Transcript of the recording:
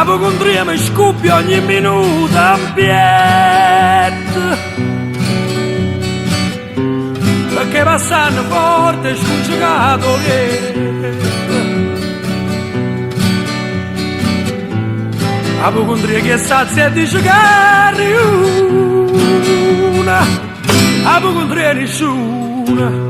'A pucundria me scoppia ogni minuto 'mpietto. Pecché passanno forte è sconcecato 'o lietto. 'A pucundria che sazia e dice che è riuna. 'A pucundria 'e nisciuno.